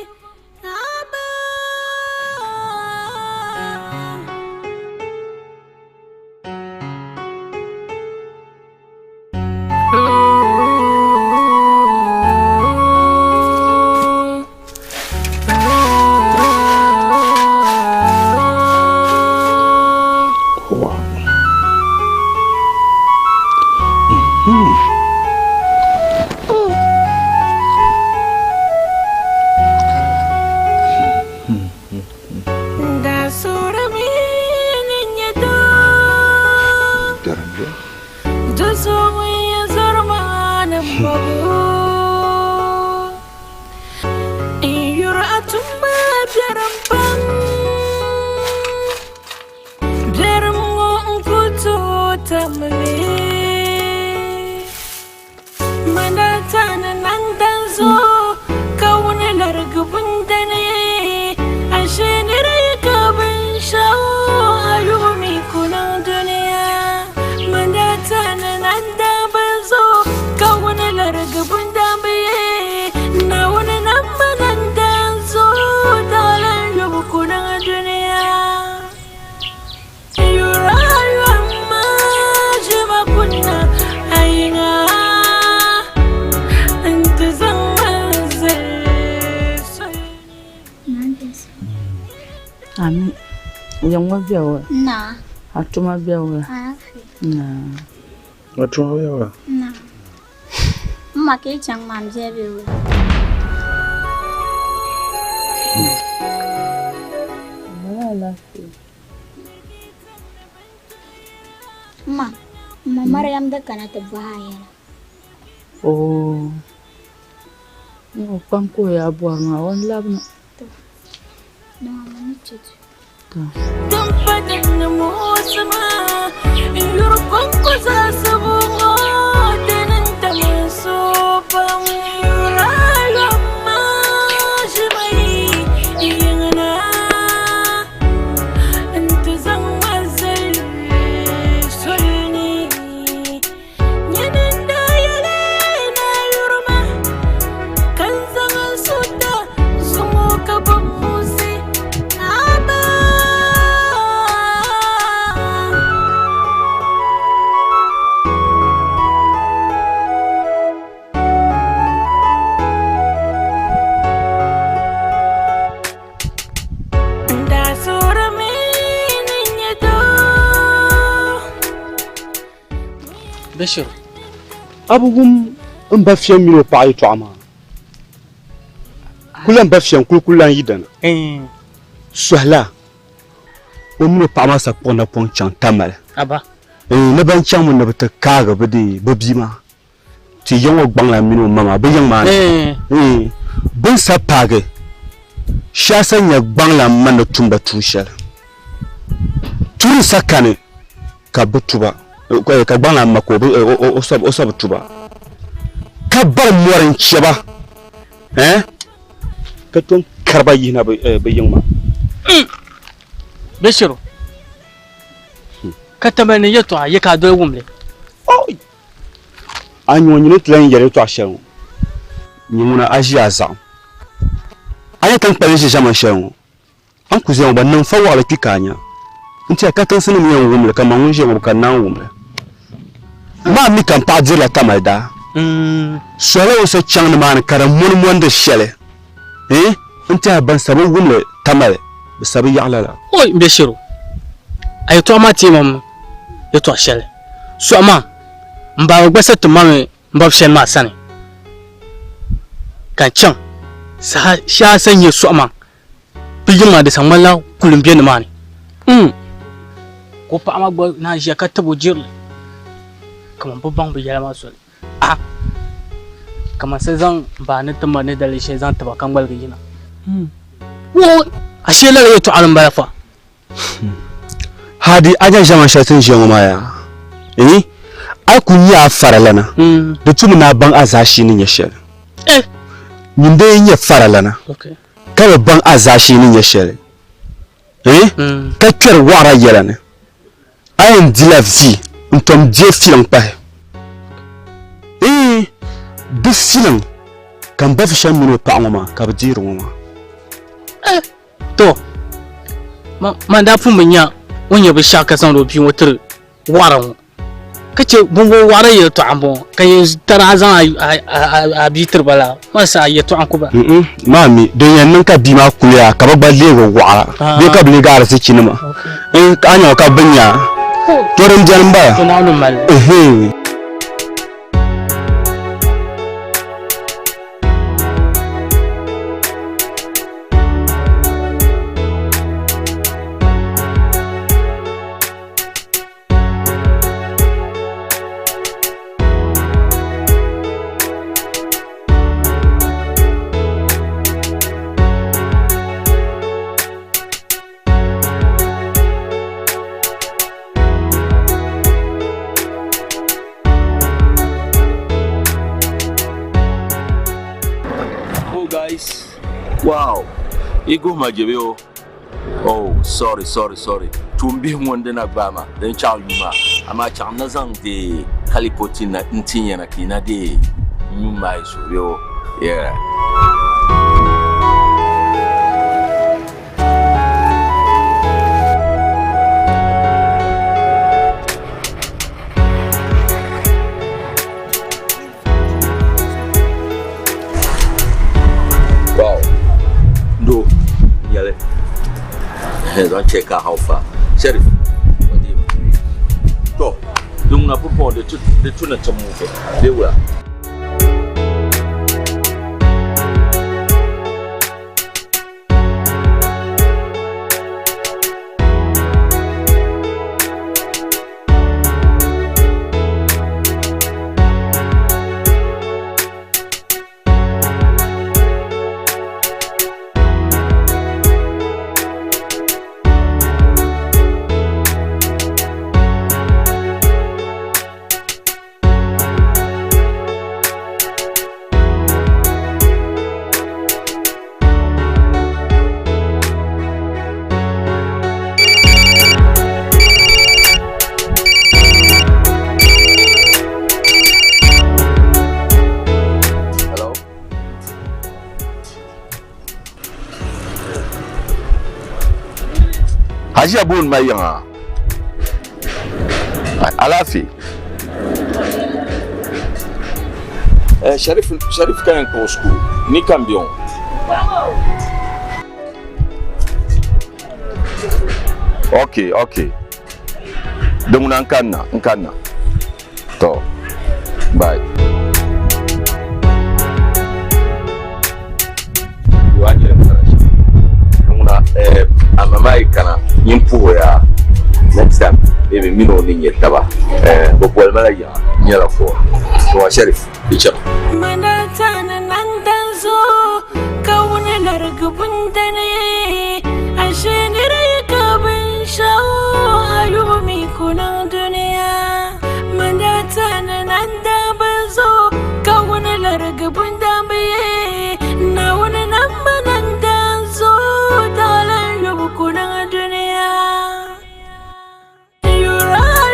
Ami, yiŋ ŋɔ be wula? Naa. A tuma be wula? Alaafee. Naa. A tuma be wula? Naa. M ma ka yi chaŋ maa m bia be wula? Alaafee. M ma, m ma Mariam di kana ti bɔhi a yɛla. Oo. N o kpam ka o yaa bɔri maa, o ni labina. Dama ni chɛ ti. Din pa din ni muɣisi ma, n yuri kɔŋko zaɣisibu ŋɔ dini n-dam n suhu pam. N yuri a yom maa ʒima yi yiŋ na nti zaŋ ma zali soli ni. Nyini n-daa yɛli ni a yuri ma, ka n zaŋ n suhu ti zuŋɔ ka bi muɣisi Abba. Daa suurimi ni nyɛ doo. Bashir, a bi wum n ba fiɛm mini o paɣa yɛtɔɣa maa? Kula n ba fiɛm kuli kuli lan yi dana. Sɔhila o mini o paɣa maa sa kpuɣi napɔŋ chaŋ Tamale. Aba. Ni ban chaŋmi ni bɛ ti kaagi bɛ dee bɛ bia maa. Ti yiŋ o gbaŋ la mini o ma maa bɛ yiŋ maa ni. Bɛ ni sa paagi Shiasa nya gbaŋ la ma ni tum ba tuun shɛli. Turi sa kani ka bɛ tuba ka gbaŋ la ma ka o sa bi tuba ka bari mɔri n-chɛ ba ka tom kari ba yihina bɛ yiŋ maa. Bashiru, Ka tamali ni yɛtɔɣa ye ka a doli wum li. A nyɛ ŋun nyini ti lan yɛli yɛtɔɣ shɛli ŋɔ, nyɛ ŋuna a ʒi a zaɣim. A nya tiŋkpali ni ʒi ʒiɛman shɛli ŋɔ, a ni ku ʒiya ŋɔ gba niŋ fa wɔɣili kpi ka a nya. N tiɛha katinsinim yɛn wum li kaman ŋun ʒiya ŋɔ bi ka naan wum li. Maa mi ka m paɣa dirila tamali daa. Sɔhila o so chaŋ nimaani ka di mɔni mɔndi shɛli. Eeh! N tiɛha ban sa bi wum li tamali, bɛ sa bi yaɣi lala. Oi m bɛ Shiro, a yɛtɔɣa maa teei ma mi yɛtɔɣ shɛli. Sɔɣi maa, m baaba gba sa ti ma mi m bab shɛli maa sani ka n chaŋ. Saha shɛli a sa nya sɔɣi maa, bɛ yiŋ maa di sa ŋmanila kuli m-be nimaani. N! Ka o paɣa maa gba naan ʒiya ka tab o jirili kaman bɛ baŋ bɛ yɛla maa soli. A kaman so zaŋ baa ni ti ma ni daliri shɛli zaŋ tiba ka ŋmaligi yina. Wuhi ashee lala yɛtɔɣili m-bala fa. Hadi a nya ʒiɛman shɛli ti ni ʒiya ŋɔ maa yaa? Ii, a ku nya a faralana, di tumi ni a baŋ a zaashee ni nyɛ shɛli. Nyin dee n-nyɛ faralana, ka bi baŋ a zaashee ni nyɛ shɛli. Ii, ka kpɛri wɔɣira yɛla ni. A yɛn dila vi n-tom deei filiŋ pahi. Iin, di filiŋ ka m ba vi shɛm mini o paɣa ŋɔ maa ka bɛ deeri ŋɔ maa. Eh, to, man daa pun bi nya o ni nyɛ binshɛɣu ka zaŋdi o bia ŋɔ tiri wɔɣira ŋɔ, ka chɛ bɔŋbɔŋɔ wɔɣira yɛltɔɣa m-bɔŋɔ, ka yɛn tari a zaŋ a bia tiri ba la, man saha yɛltɔɣa n-ku ba. Maa mi, din yɛn niŋ ka bia maa kuliya ka bɛ gba leegi wɔɣira bee ka bɛ leegi arizichinima. A nya ka bɛ nya to din beni m-bala. To Naawuni m-mali li. Oh guys, wow, iguhima jebe o. Oh, sorry, sorry, sorry. Tuumbihi ŋɔ n-di na gbaai ma din chaɣ yuma, amaa chaɣ n na zaŋ deei kalipotin na n-tin ya na ka yi na deei n nyu maai suhuri o. Yeah. Wow. Ndo nyɛli. Zaŋ chɛ ka how far. Sheriff. To, din ŋuna pumpɔŋɔ di tu ni ti move. Bee wula? Hello? Hajiya booni ma yiŋa. Alaafee. Eh, Sharif, Sharif ka yɛn kpuɣi school. Ni ka n bɛ ŋɔ. Okay, okay. Din ŋuna n kanna, n kanna. To, bye. Eh, a ma yi kana nyin puhiya next time maybe mini o ni nyɛ taba eh, bɛ boli ma la yiŋa nyɛla fo to wa Sharif di chaŋ. Manatana nandan zo ka wuni larigi bundani ashe nira yi ka binshɛɣu ayubu mi ku niŋ duniya Manatana nandan zo ka wuni larigi bundani Naawuni namba nandan zo daɣalan yubu ku niŋ duniya Yura.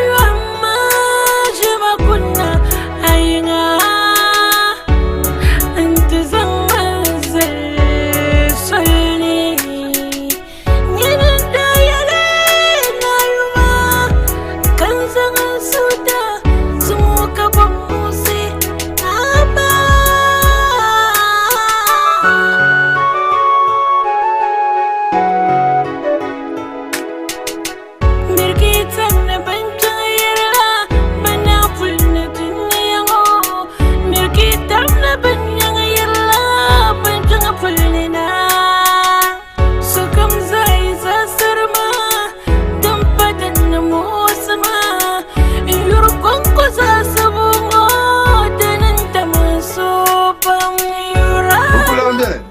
beni?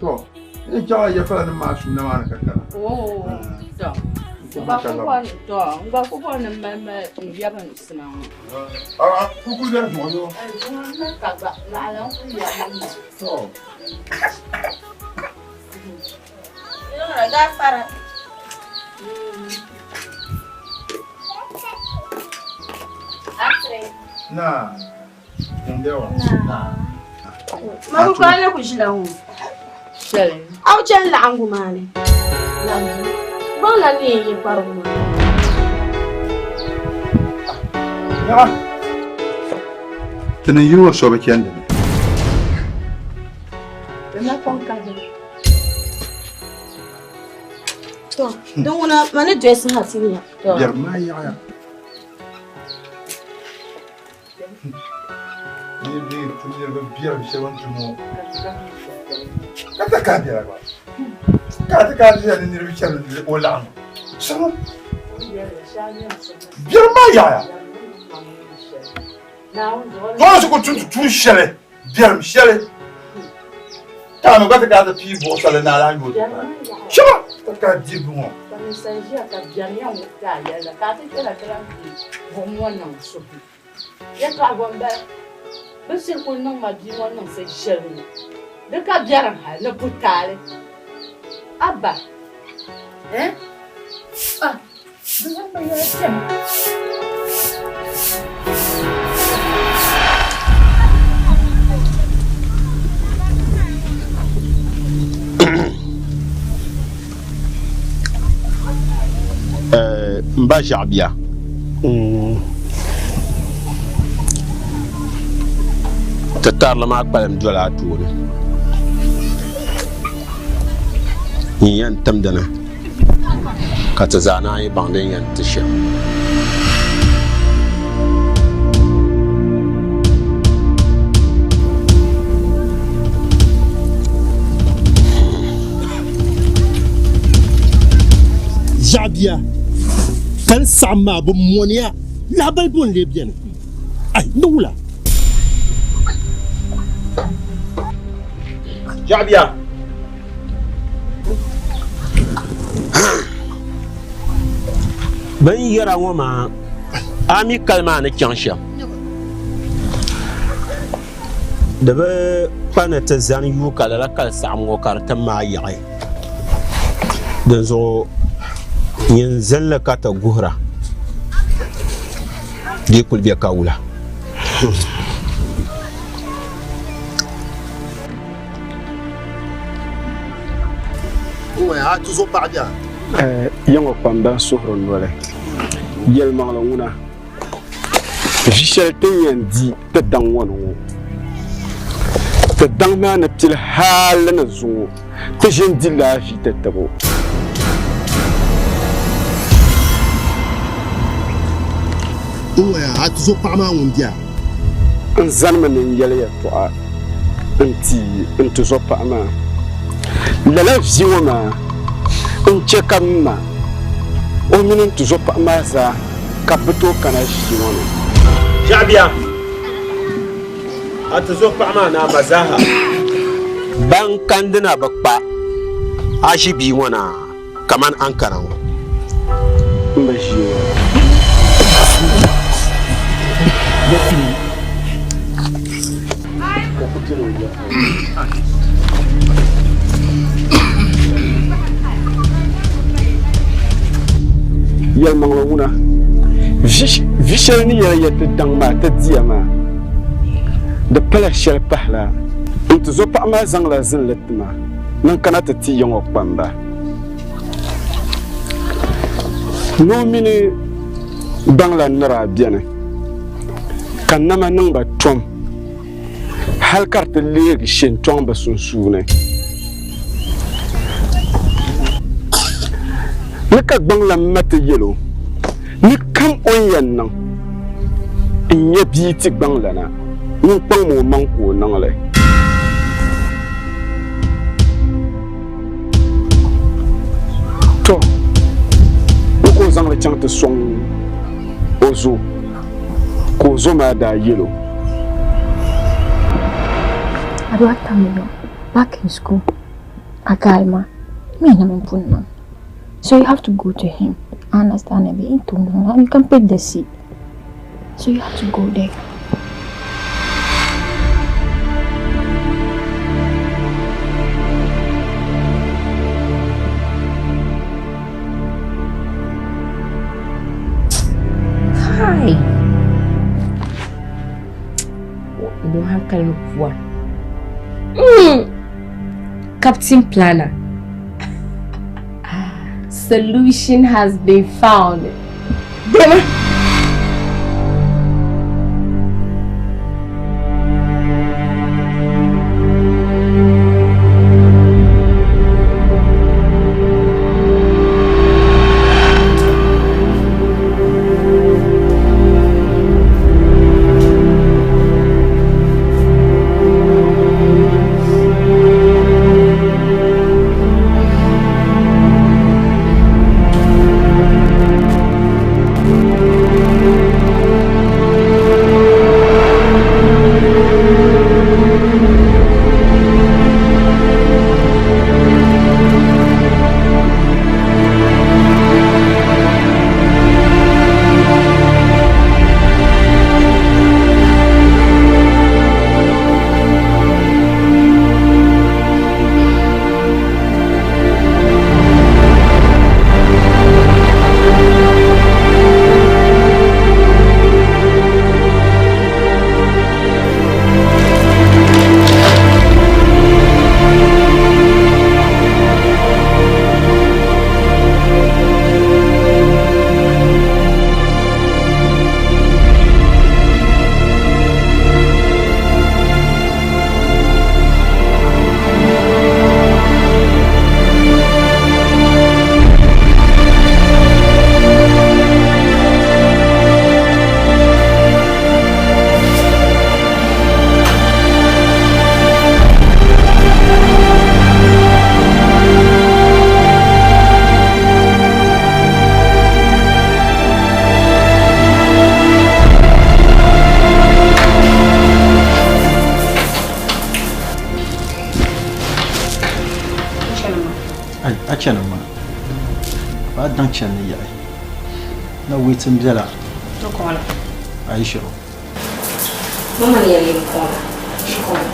To, n chaŋla yɛfala nim maa suuna maa ni ka kana. To, n gba ku bɔri ni m mali mali n yɛbi n sima ŋɔ. Kuli beni zuŋɔ zuɣu. Zuŋɔ n mali ka gba naɣila n kuli yɛbi n To. Gafara. Na. Ma bi kɔhi ni ku ʒila ŋɔ. A bi chani laɣingu maa ni. Gbaŋ la ni yɛn ye kparigu maa. Ti ni yino so bi chandi ni. To, din ŋuna ma ni dress ha ti nya. Biɛri maa yaɣiya. Niriba yi tum niriba biɛrim shɛli o ni tum ŋɔ ka ti kahi biɛla gba ka ti kahi ʒiya ni niriba chɛri o laɣim sɔŋ biɛrim maa yaɣiya to ku tum tuun shɛli biɛrim shɛli ka mi gba ti kahi ti pii buɣisali ni a lahi yooi ti paai shɛba ti kahi dibu ŋɔ. Yɛtɔɣa bɔ m-bala? Bɛ shiri kul niŋ ma bia ŋɔ niŋsi shɛli ŋɔ, di ka biɛrim hal ni putaali. Abba, eh? Ah, bɛ zaŋ ba yɛla kpɛmi. M ba ʒiɛɣu bia. Ti tarili maa kpalim dola a tooni. N yɛn timdi ni ka ti zaa naan yi baŋ din yɛn ti shɛm. Ʒiɛɣu bia. Kali saɣim maa bi moniya lahabali bo n-lee beni? Ai, ni wula? Jaɣibia! Bɛ ni yɛra ŋɔ maa, a mi kali maa ni chaŋ shɛm. Di bi kpa ni ti zani yuui ka lala kali saɣim ŋɔ ka di ti maai yaɣi. Dinzuɣu nyin zinli ka ti guhira, di yi kuli be ka wula. Ya ŋɔ kpamba n-suhiri noli, yɛlimaŋli ŋuna. Vi shɛli ti ni yɛn di ti daŋ ŋɔ ni ŋɔ, ti daŋ maa ni pili hali ni zuŋɔ ti ʒin di lala vi ti tibo. N waya, a tuzo paɣa maa ŋun bia? N zanimi ni n yɛli yɛtɔɣa n-ti n tuzɔpaɣa maa. Lala vi ŋɔ maa n-chɛ ka m ma o mini n tuzɔpaɣa maa zaa ka bɛ tooi kana ʒii ŋɔ ni. Ʒiɛɣu bia, a tizɔpaɣa maa ni a ma zaaha ban kandina bi kpa a ʒi bia ŋɔ na kamani a ni kana ŋɔ. M bi ʒi ŋɔ. Yɛlimaŋli ŋuna, vi shɛli ni yɛli ya ti daŋ maa ti diya maa, di pala shɛli pahila n tizɔpaɣa maa zaŋla zinli ti ma ni n kana ti ti ya ŋɔ kpamba. Noo mini gbaŋla nira beni ka nama niŋ ba tom. Hal ka di ti leegi shintɔŋ bɛ sunsuuni. Ni ka gbaŋ lan ma ti yɛl o ni kam o ni yɛn niŋ n-nyɛ bia ti gbaŋlana, ŋun kpaŋm o maŋ ka o niŋ li. Tɔ! Ni ka o zaŋ li chaŋ ti sɔŋ o zo. Ka o zo maa daa yɛl o. A do a tam yɔŋ back in school a guy maa mi na min pun niŋ. So you have to go to him. I understand it. Into you can pick the seat. So you have to go there. Hi. Ndo hankali ni kuwa. Captain Planner. Solution has been found. Dema. Ai, a chani maa. A daŋ chani ni yaɣi. Na wait n bela. N kɔŋla. A yi shiri. Mama ni yɛli n kɔŋla. N kɔŋla.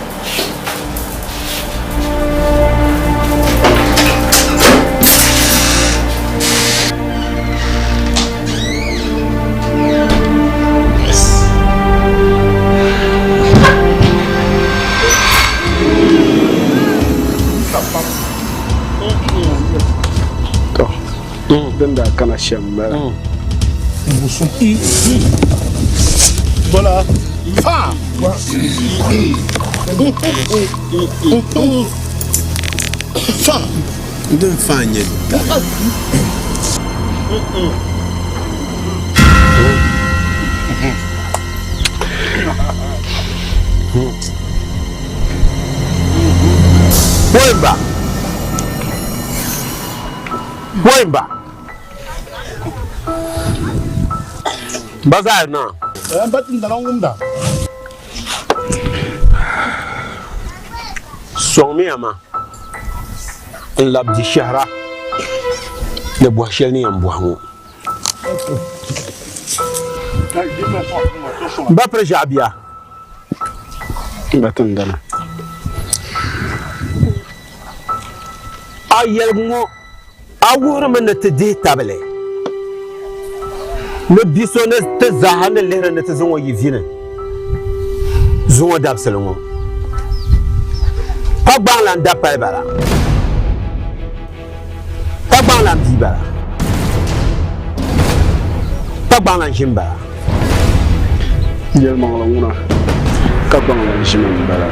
To, din daa kana shɛm m-bala. Bola. Fa. Fa. Din fa n-nyɛ dari. Boimba. Boimba. Ba zaa na. Ba tindana ŋumda. Sɔŋmiya ma n labi di shɛhira ni bɔhi shɛli ni yɛn bɔhi ŋɔ. Ba piri ʒiɛɣu bia. Ba tindana. A yɛligu ŋɔ a wuhirimi ni ti dihi tabili ni bi so ni ti zaaha ni lihiri ni ti zaŋ o yi vi ni zuŋɔ dabisili ŋɔ. Pa gbaŋlan dapali bala, pa gbaŋlan bia bala, pa gbaŋlan ʒim bala. Yɛlimaŋli ŋuna ka gbaŋlan ʒim m-bala.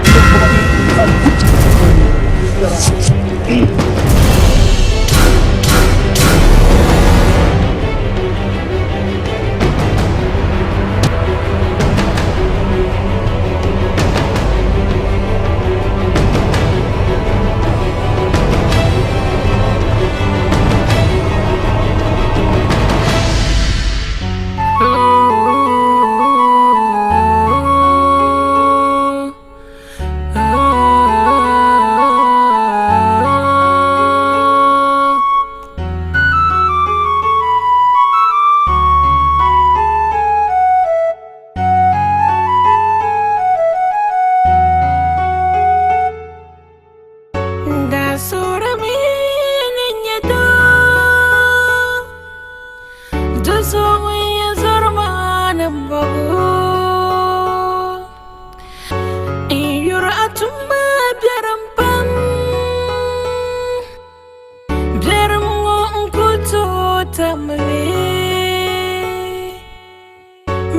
tamli.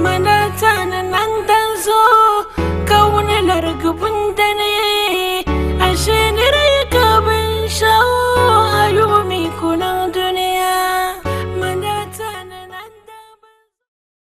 Manatana nandan zuɣu ka wuni larigi bundani.